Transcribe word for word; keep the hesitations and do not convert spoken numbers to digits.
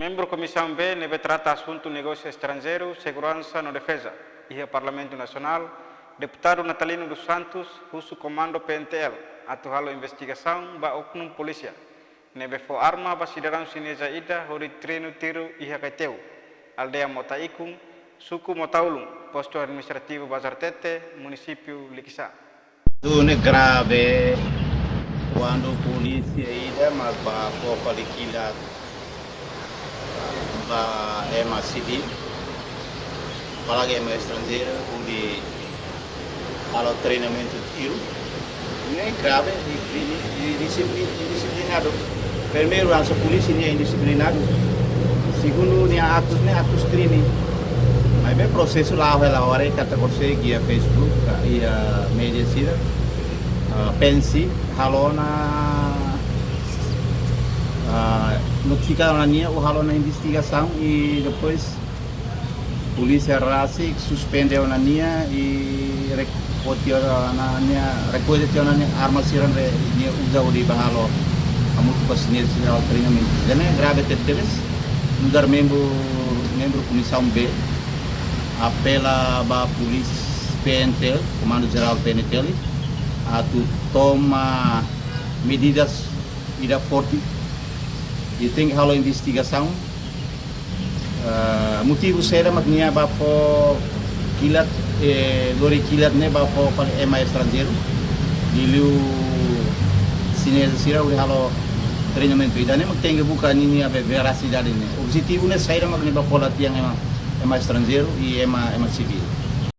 Membru Komisaun B ne'ebé trata asuntu negósiu estranjeiru, seguransa no defeza iha Parlamentu Nasionál, Deputadu Natalino dos Santos, husu Komandu P N T L atu halo investigasaun ba oknum polísia ne'ebé fó arma ba sidadaun xineza ida hodi treinu tiru iha Kaiteu, aldeia Mota Ikun, suku Mota Ulun, postu administrativu Bazartete, munisípiu Likisá. Tuir ne'e grave, kuandu polísia ida mak bá fó fali kilat ba ema sivíl, apalagi ema estranjeiru, hodi halo treinamentu tiru. Ne'e grave, i, i, i, indisipli-, indisiplinadu. Primeiru, hanesan polísia ne'e indisiplinadu. Segundu, nia aktus ne'e aktus krime. Maibé prosesu la'o hela agora, i katak konsege iha Facebook, iha média sira. Ah, P N C halo ona, ah, notifika ona nia, ou halo ona investigasaun, i depois polísia rasik suspende ona nia i rekolla tiha ona nia, rekolla tiha ona nia arma sira ne'ebé nia uza hodi bá halo hamutuk ho xineza sira halo treinamentu. Ida-ne'e grave tebetebes. Nu'udar membru, membru Komisaun B apela ba polísia P N T L, Komandu Jerál P N T L, atu toma medidas ida forte, i tenke halo investigasaun. Ah, motivu saida mak nia bá fó kilat, eh, lori kilat ne'e bá fó fali ema estranjeiru, liuliu xineza sira hodi halo treinamentu. Ida-ne'e mak tenke buka ninia be-, verasidade ne'e. Objetivu ne'e saida mak nia bá fó latihan ema, ema estranjeiru i ema, ema sivíl.